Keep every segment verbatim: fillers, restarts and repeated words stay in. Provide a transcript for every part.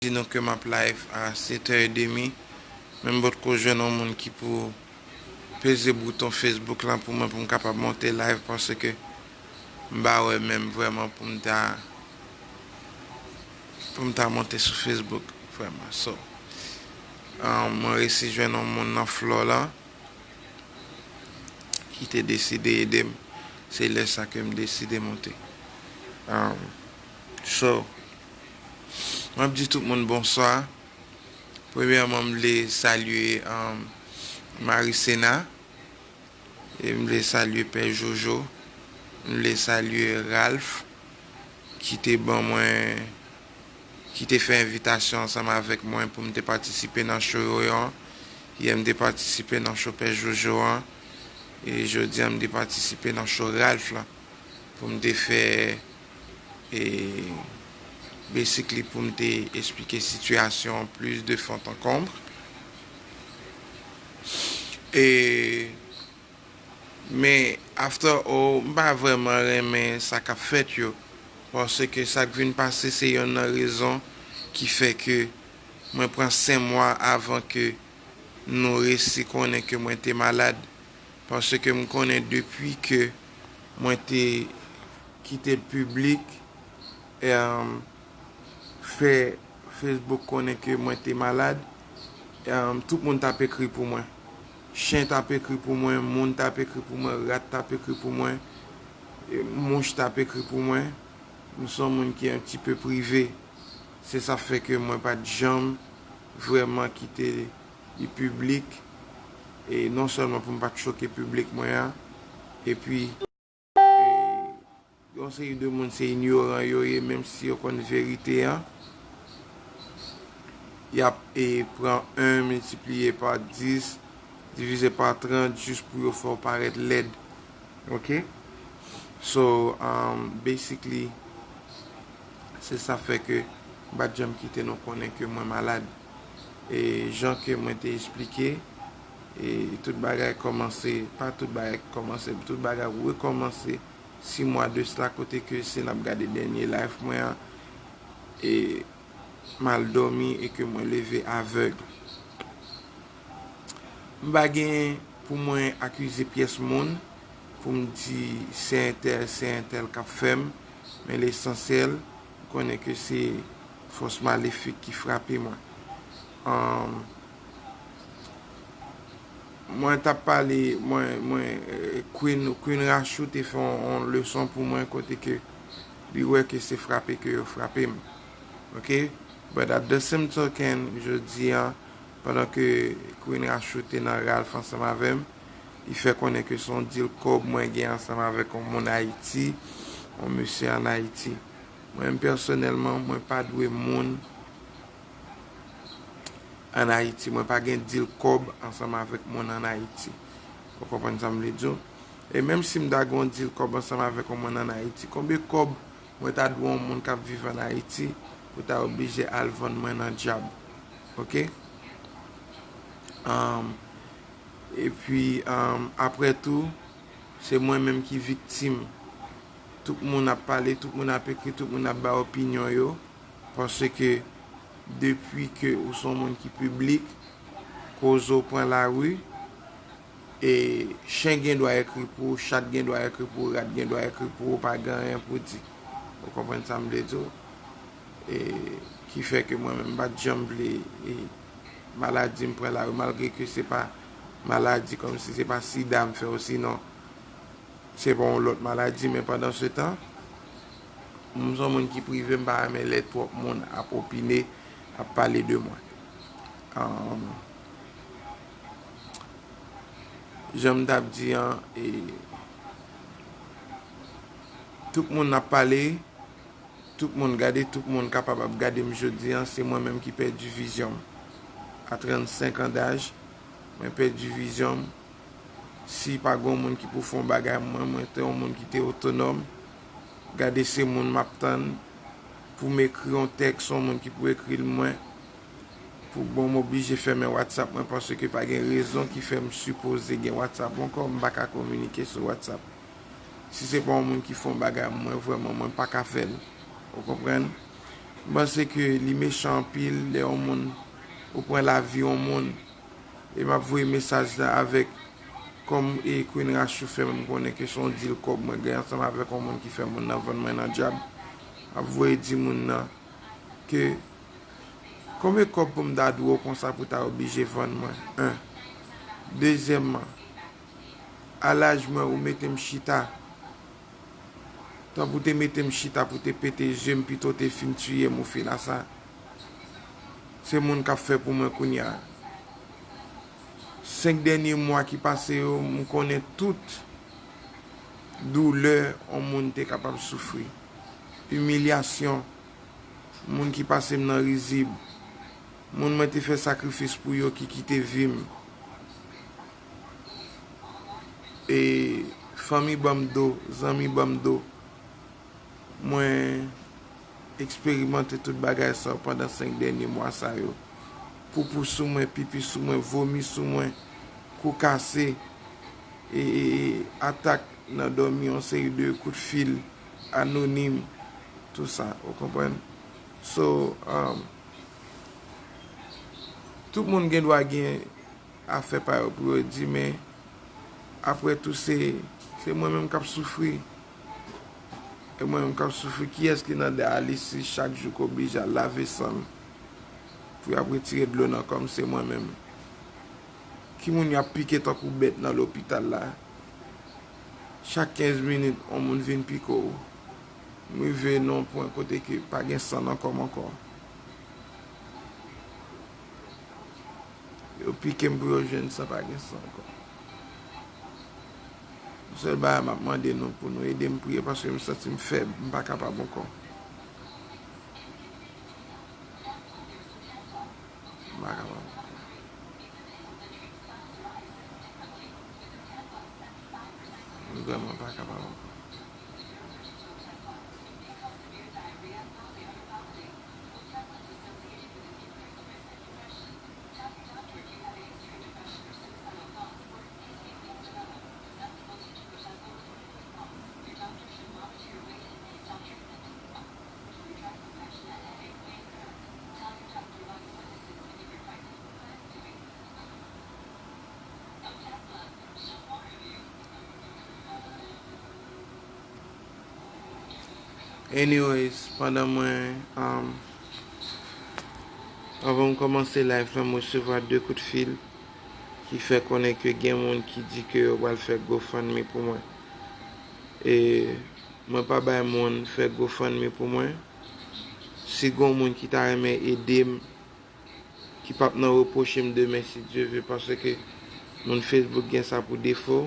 di nou ke m ap live a sèt è edmi, men m potko jwenn yon moun ki pou peze bouton Facebook lan pou mwen, pou m kapab monte live, paske m pa wè menm vrèman pou m ta, pou m ta monte sou Facebook vrèman. So, um, mwen resi jwenn yon moun nan Flò la ki te deside ede m. Se lè sa ke m deside monte. Um, so, m ap di tout moun bonswa. Premyèman, m vle salye, um, Marie Sena. E m vle salye Pè Jojo. M vle salye Ralph, ki te ban mwen, ki te fè envitasyon ansanm avèk mwen pou m te patisipe nan show yo an. Yè m te patisipe nan show Pè Jojo an. E jodi a, m te patisipe nan show Ralph la. Pou m te fè, e, basically, pou m te esplike sitiyasyon an plus de fond en comble. E, men, after all, m pa vrèman renmen sa k ap fèt yo. Paske sa k vin pase, se yonn nan rezon ki fè ke mwen pran senk mwa avan ke nou resi konnen ke mwen te malad. Paske m konnen depi ke mwen te kite l piblik, em, fè Facebook konnen ke mwen te malad, em, tout moun t ap ekri pou mwen. Chen t ap ekri pou mwen, moun t ap ekri pou mwen, rat t ap ekri pou mwen, e, mouch t ap ekri pou mwen. M se yon moun ki un petit peu privé. Se sa fè ke mwen pa t janm vrèman kite li piblik. E non sèlman pou m pa t choke piblik mwen an, epi, e, yon seri de moun se inyoran yo ye, menm si yo konn verite an. Y ap, e, pran en miltipliye pa dis, divize pa trant, jis pou yo fè w parèt lèd. Ok? So, um, basically, se sa fè ke m pa t janm kite nou konnen ke mwen malad. E jan ke mwen te esplike, e tout bagay kòmanse, pa tout bagay kòmanse, tout bagay rekòmanse sis mwa de sila, kote ke si n ap gade dènye live mwen an, e mal dòmi e ke mwen leve avèg. M pa gen pou mwen akize pyès moun, pou m di se entèl, se entèl k ap fè m, men lesansyèl, m konnen ke se fòs malefik ki frape mwen. Ann, mwen t ap pale, mwen, mwen, eh, Queen, Queen Rachou te fè yon, yon leson pou mwen kote ke li wè ke se frape ke yo frape m. Ok? But at the same token, jodi a, pandan ke Queen Rachou te nan Ralph ansanm avè m, li fè konnen ke se yon deal kòb mwen gen ansanm avèk yon moun Ayiti, yon mesye ann Ayiti. Mwen menm pèsonèlman, mwen pa dwe moun ann Ayiti. Mwen pa gen deal kòb ansanm avèk moun ann Ayiti. Ou konprann sa m vle di w? E menm si m ta gen yon deal kòb ansanm avèk yon moun ann Ayiti, konbyen kòb mwen ta dwe yon moun k ap viv ann Ayiti pou ta oblije al vann mwen nan dyab? Ok? Anm, epi, anm, apre tou, se mwen menm ki viktim. Tout moun ap pale, tout moun ap ekri, tout moun ap bay opinyon yo. Paske depi ke ou se yon moun ki piblik, koze w pran lari, e chen gen dwa ekri pou ou, chat gen dwa ekri pou ou, rat gen dwa ekri pou ou, pa gen anyen pou di. Ou konprann sa m vle di w? E ki fè ke mwen menm m pa t janm vle, e maladi m pran lari, malgre ke se pa maladi kòmsi se pa sida m fè, osinon se pa yon lòt maladi, men pandan se tan, m se yon moun ki prive, m pa renmen lè twòp moun ap opine, ap pale de mwen. Anm, jan m t ap di an, e, tout moun ap pale, tout moun gade, tout moun kapab ap gade m jodi an, se mwen menm ki pèdi vizyon m. A trannsenk an daj, mwen pèdi vizyon m. Si pa gen yon moun ki pou fè yon bagay, mwen, mwen te yon moun ki te otonòm. Gade se moun m ap tann pou m ekri yon tèks, yon moun ki pou ekri l mwen. Pou bon, m oblije fèmen WhatsApp mwen paske pa gen rezon ki fè m sipoze gen WhatsApp ankò, m pa ka kominike sou WhatsApp. Si se pa yon moun ki fè yon bagay, mwen vrèman, mwen pa ka fè l. Ou konprann? M panse ke li mechan anpil lè yon moun, ou pran lavi yon moun. E m ap voye mesaj la avèk, kòm e Queen Rachou fè m konnen ke se yon dil kòb mwen gen ansanm avèk yon moun ki fè moun nan vann mwen nan djab. M ap voye di moun nan ke konbyen kòb pou m ta dwe w konsa pou ta oblije vann mwen? En. Dezyèmman, a laj mwen ou mete m chita. Tanpou te mete m chita pou te pete je m pito te fin tiye m ou fè la sa. Se moun k ap fè pou mwen kounye a. Senk dènye mwa ki pase yo, m konnen tout doulè yon moun te kapab soufri. Imilyasyon, moun ki pase m nan rizib, moun mwen te fè sakrifis pou yo ki kite vi m. E fanmi ban m do, zanmi ban m do. Mwen eksperimante tout bagay sa yo pandan senk dènye mwa sa yo. Poupou sou mwen, pipi sou mwen, vomi sou mwen, kou kase, e, e, e atak nan dòmi, yon seri de kout fil anonim, tou sa, ou konprann? So, um, tout moun gen dwa gen afè pa yo pou yo di, men apre tou, se, se mwen menm k ap soufri. E mwen menm k ap soufri, kiyès ki nan dèyè Alisi chak jou k oblije al lave san l pou y ap retire dlo nan kò m? Se mwen menm. Ki moun y ap pike tankou bèt nan lopital la? Chak kenz minit, yon moun vin pike w. M rive nan yon pwen kote ke pa gen san nan kò m ankò. Yo pike m pou yo jwenn san, pa gen san ankò. Yon sèl bagay m ap mande nou pou nou ede m priye paske m santi m fèb, m pa kapab ankò. M pa kapab ankò. M vrèman pa kapab ankò. Anyways, pandan mwen, um, anvan m kòmanse live la, m resevwa de kout fil ki fè konnen ke gen moun ki di ke yo pral fè GoFundMe pou mwen. E mwen pa bay moun fè GoFundMe pou mwen. Si gon moun ki ta renmen ede m, ki p ap nan repwoche m demen, si Dye ve, paske moun Facebook gen sa pou defo.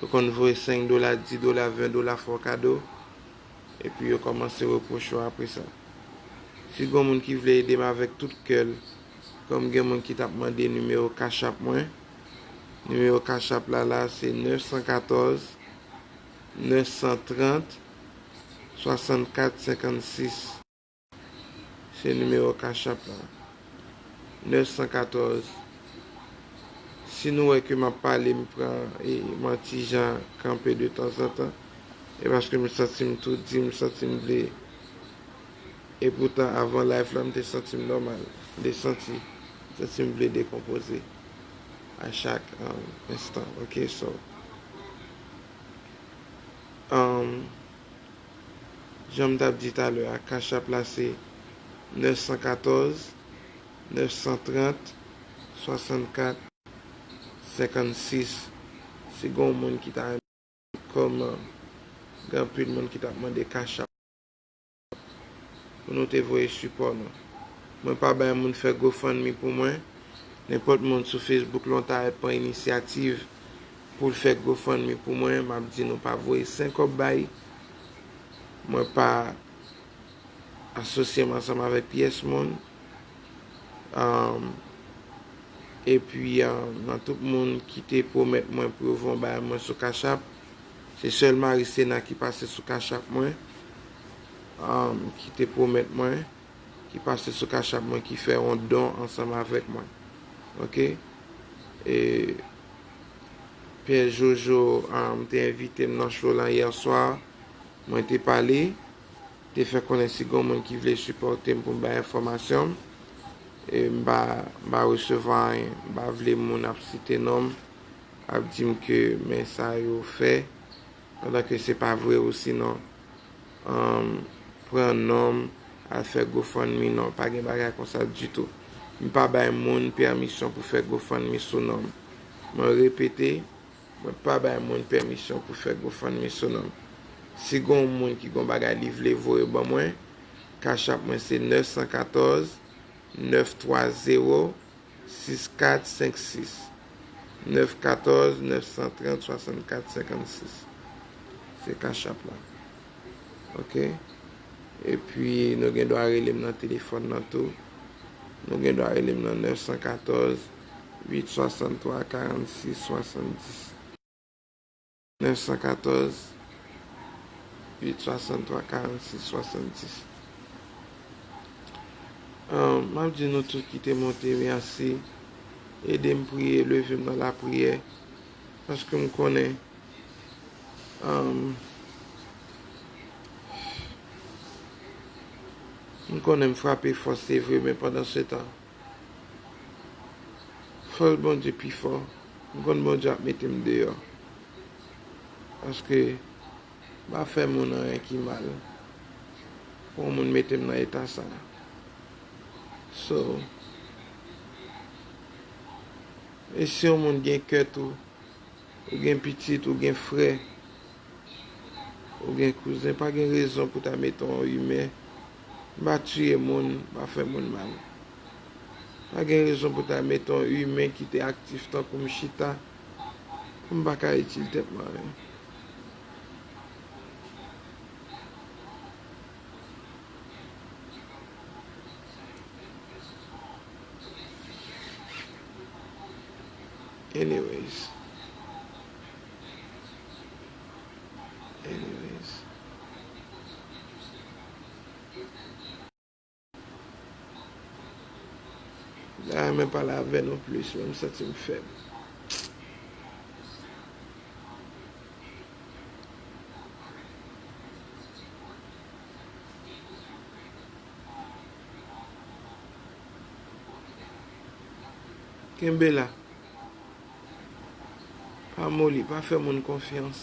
Yo konn voye senk dola, dis dola, ven dola, fè w kado, epi yo kòmanse repwoche w apre sa. Si gon moun ki vle ede m avèk tout kè l, kòm gen moun ki t ap mande nimewo Cash App mwen, nimewo Cash App la, la, se nèf san katòz, nèf san trant, swasannkat, senkannsis. Se nimewo Cash App la. Nèf san katòz. Si nou wè ke m ap pale, m pran, e, m an ti jan kanpe de tanzantan, e paske m santi m toudi, m santi m vle. E poutan, avan live la, m te santi m nòmal. M te santi, m santi m vle dekonpoze a chak, um, enstan. Ok, so, um, jan m t ap di talè a, Cash App la se nèf san katòz, nèf san trant, swasannkat, senkannsis. Si gon moun ki ta renmen, kòm, gen anpil moun ki t ap mande Cash App pou nou te voye sipò nou. Mwen pa bay moun fè GoFundMe pou mwen. Nenpòt moun sou Facebook la, w ta wè pran inisyativ pou l fè GoFundMe pou mwen, m ap di nou pa voye senk kòb bay. Mwen pa asosye m ansanm avèk pyès moun. Um, epi, um, nan tout moun ki te pwomèt mwen pou yo voye yon bagay mwen sou Cash App, se sèl Marie Sena ki pase sou Cash App mwen, um, ki te pwomèt mwen, ki pase sou Cash App mwen, ki fè yon don ansanm avèk mwen. Ok? E Pè Jojo, um, te envite m nan show lan yè swa. Mwen te pale. te fè konnen si gen moun ki vle sipòte m pou m bay enfòmasyon m, e m pa, m pa resevwa anyen. M pa vle moun ap site non m, ap di m ke men sa yo fè, pandan ke se pa vre, ou sinon, um, pran non m al fè GoFundMe, non, pa gen bagay konsa ditou. M pa bay moun pèmisyon pou fè GoFundMe sou non m. Mwen repete, mwen pa bay moun pèmisyon pou fè GoFundMe sou non m. Si gon moun ki gon bagay li vle voye ban mwen, Cash App mwen se nèf san katòz, nèf twa zewo, sis kat senk sis. Nèf katòz, nèf san trant, swasannkat, senkannsis. Se Cash App la. Ok? Epi, nou gen dwa rele m nan telefòn nan tou. Nou gen dwa rele m nan nèf san katòz, uit swasanntwa, karannsis, swasanndis. Nèf san katòz, uit swasanntwa, karannsis, swasanndis. Ahn, m ap di nou tout ki te monte, mèsi. Ede m priye, leve m nan lapriyè. Paske m konnen, ahn, m konnen m frape fò, se vre, men pandan se tan, fòs Bondye pi fò. M konn Bondye ap mete m deyò. Paske m pa fè moun anyen ki mal pou yon moun mete m nan eta sa. So, e si yon moun gen kè tou, ou gen pitit, ou gen frè, ou gen kouzen, pa gen rezon pou ta mete yon imen. M pa tiye moun, m pa fè moun mal. Pa gen rezon pou ta mete yon imen ki te aktif tankou m chita, pou m pa ka itil tèt mwen anyen. Anyways. Anyways. M ta renmen pale avè nou plis, men m santi m fèb. Kenbe la. Pa moli, pa fè moun konfyans.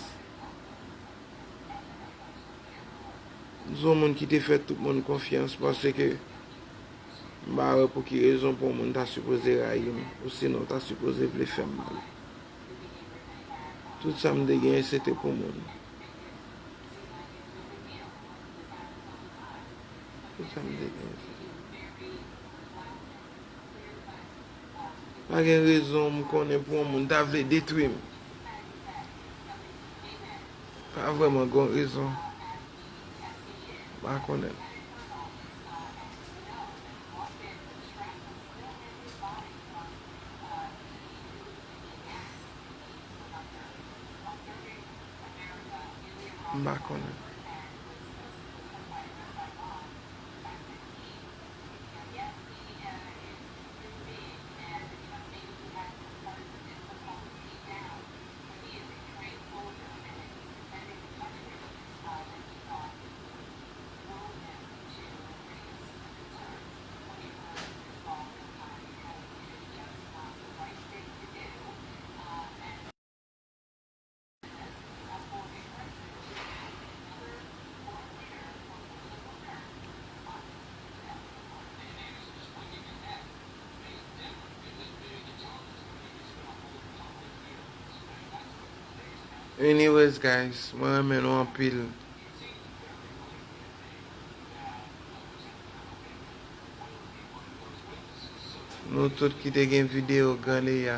M se yon moun ki te fè tout moun konfyans, paske m pa wè pou ki rezon pou yon moun ta sipoze rayi m, osinon ta sipoze vle fè m mal. Tout sa m te genyen, se te pou moun. Tout sa m te genyen, se te pou moun. Pa gen rezon m konnen pou yon moun ta vle detwi m. Pa vrèman gen rezon. M pa konnen. M pa konnen. Anyways, guys, mwen renmen nou anpil. Nou tout ki te gen videyo Granley a,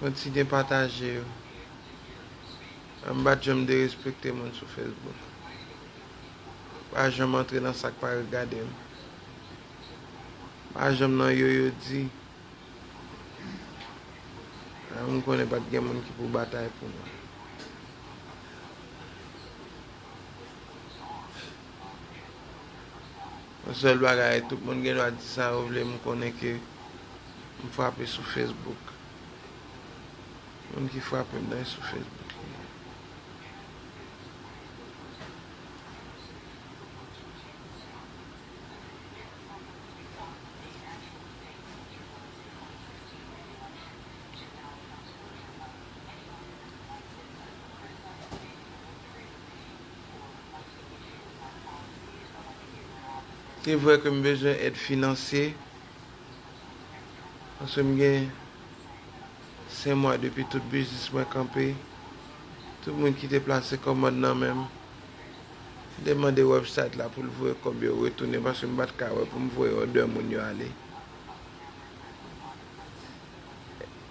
kontinye pataje yo. M pa t janm derespekte moun sou Facebook. Pa janm antre nan sa k pa regade m. Pa janm nan yo yo di. Ah, m konnen pa t gen moun ki pou batay pou mwen. Yon sèl bagay, tout moun gen dwa di sa yo vle, m konnen ke m frape sou Facebook. Moun ki frape m nan sou Facebook li ye. Se vre ke m bezwen èd finansye, paske m gen senk mwa depi tout biznis mwen kanpe. Tout moun ki te plase kòmand nan men m, m te mande website la pou l voye kòb yo retounen, paske m pa t ka wè pou m voye òdè moun yo ale.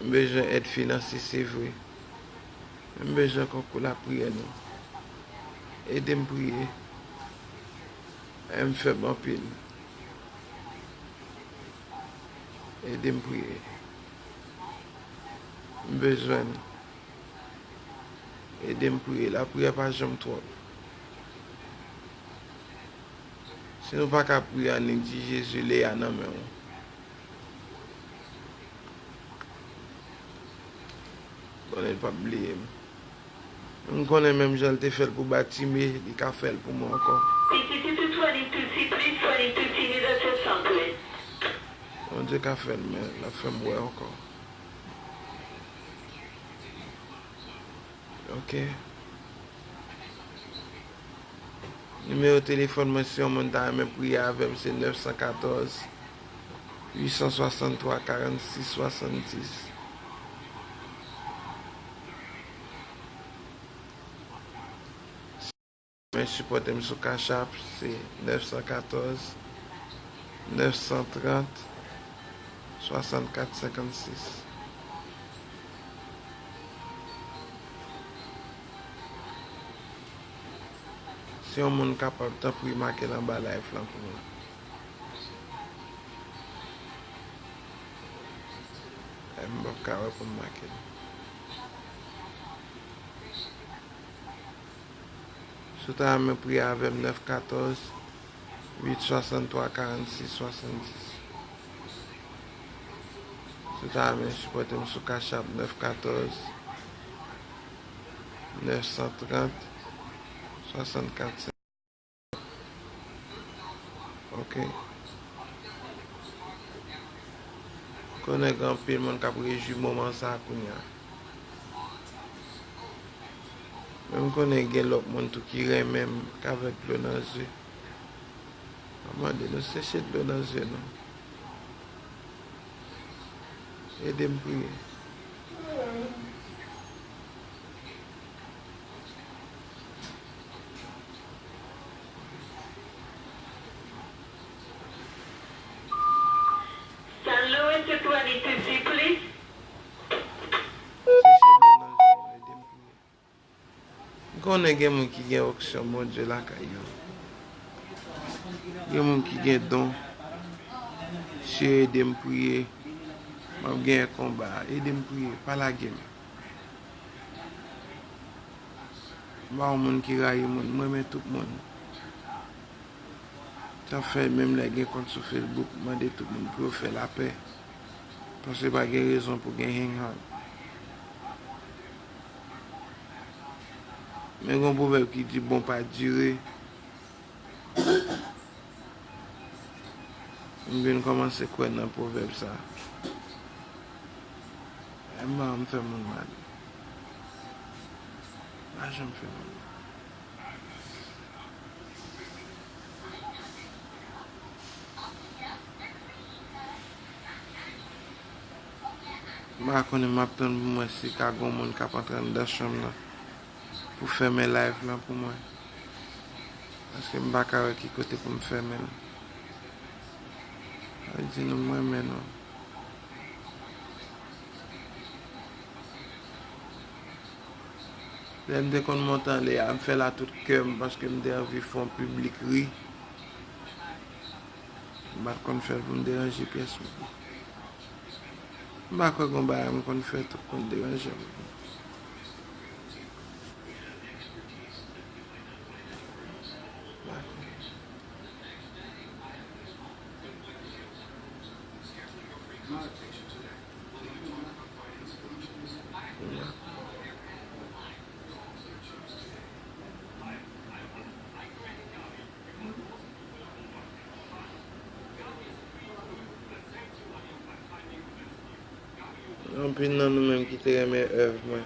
M bezwen èd finansye, se vre. Men m bezwen konkou lapriyè nou. Ede m priye. M fèb anpil. Ede m priye. M bezwen nou. Ede m priye. Lapriyè pa janm twòp. Si nou pa ka priye, annik di Jezi, Leya nan men w. Konnen l p ap bliye m. M konnen menm jan l te fè l pou Batime, li ka fè l pou mwen ankò. P T T to twenty-two C, please, twenty-two C, need assistance, please. Bondye ka fè l, men l ap fè m wè ankò. Ok. Nimewo telefòn mwen, si yon moun ta renmen priye avè m, se nèf san katòz, uit san swasanntwa, karannsis swasanndis. Men sipòte m sou Cash App, se nèf san katòz, nèf san trant, swasannkat senkannsis. Si yon moun kapab, tanpri make l anba live lan pou mwen. E m p ap ka wè pou m make l. Si w ta renmen priye avè m, nèf katòz, uit swasanntwa, karannsis swasanndis. Si w ta renmen sipòte m sou Cash App, nèf katòz, nèf san trant, swasannkat. Ok. Konnen gen anpil moun k ap rejwi moman sa a kounye a. Men m konnen gen lòt moun tou ki renmen m, k avèk dlo nan zye. M ap mande nou seche dlo nan zye nou. Ede m priye. San Luis to twenty-two C, please. Seche dlo nan zye nou, ede m priye. M konnen gen moun ki gen onksyon Bondye lakay yo. Gen moun ki gen don. Sye, ede m priye. M ap genyen konba a. Ede m priye. Pa lage m. M pa yon moun ki rayi moun. M renmen tout moun. Sa fè menm lè gen kont sou Facebook, m mande tout moun pou yo fè lapè. Paske pa gen rezon pou gen henghang. Men gen yon pwovèb ki di, bon pa dire. M vin kòmanse kwè nan pwovèb sa. M pa janm fè moun mal. M pa janm fè moun mal. M pa konnen, m ap tann pou m wè si ka gon moun k ap antre anndan chanm nan pou fèmen live lan pou mwen. Paske m pa ka wè ki kote pou m fèmen l. Sa vle di nou, m renmen nou. Lè m te konn monte anlè a, m fè l a tout kè m paske m te anvi fè yon piblik ri. M pa t konn fè l pou m deranje pyès moun. M pa kwè gon bagay m konn fè tou k konn deranje m. M pa kwè. Anpil nan nou menm ki te renmen èv mwen,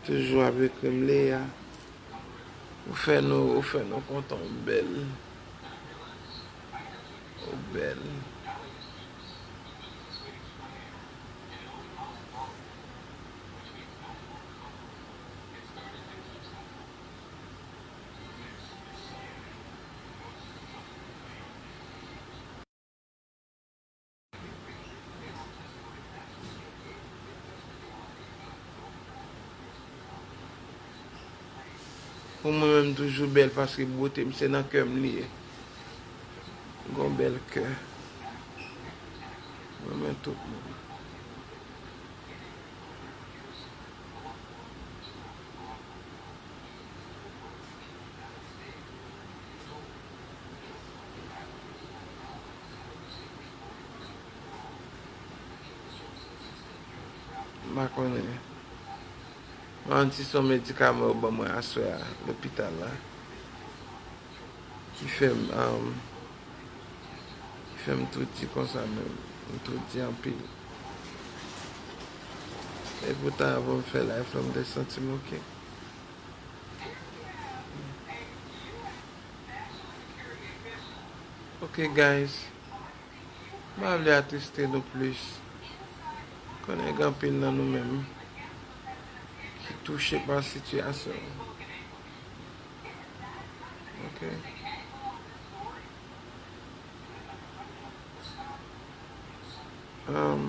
toujou ap ekri m, Leya, ou fè nou, ou fè nou kontan w bèl. Bèl. Pou mwen menm, toujou bèl, paske bote m se nan kè m li ye. Gon bèl kè. Mwen renmen tout moun. M pa konnen. Mwen ann ti son medikaman yo ban mwen aswè a lopital la. Ki fè m, um, ki fè m toudi konsa menm. M toudi anpil. E poutan, avan m fè live la, m te santi m oke. Ok, guys. M pa vle atriste nou plis. Konnen gen anpil nan nou menm ki touche pa sitiyasyon an. Ok. Um,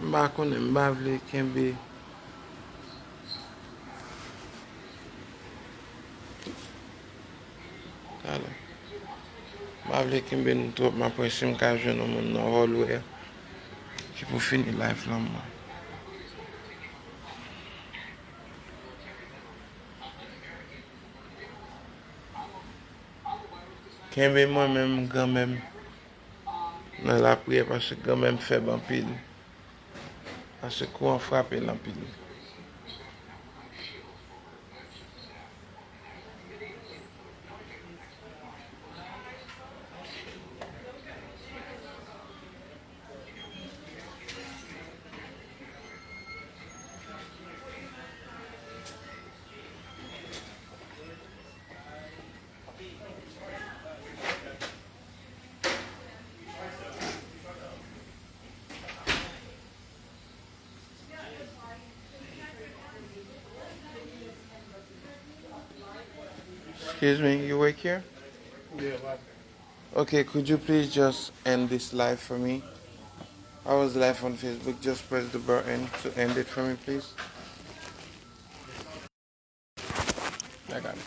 m pa konnen, m pa vle kenbe. Talè. M pa vle kenbe nou twòp, m ap wè si m ka jwenn yon moun nan hallway ki pou fini live lan mwen. Kenbe mwen menm, granmè m, nan lapriyè, paske granmè m fèb anpil. Paske kou an frape l anpil. Excuse me, you work here? Yeah, my bad. Okay, could you please just end this live for me? I was live on Facebook. Just press the button to end it for me, please. I got it.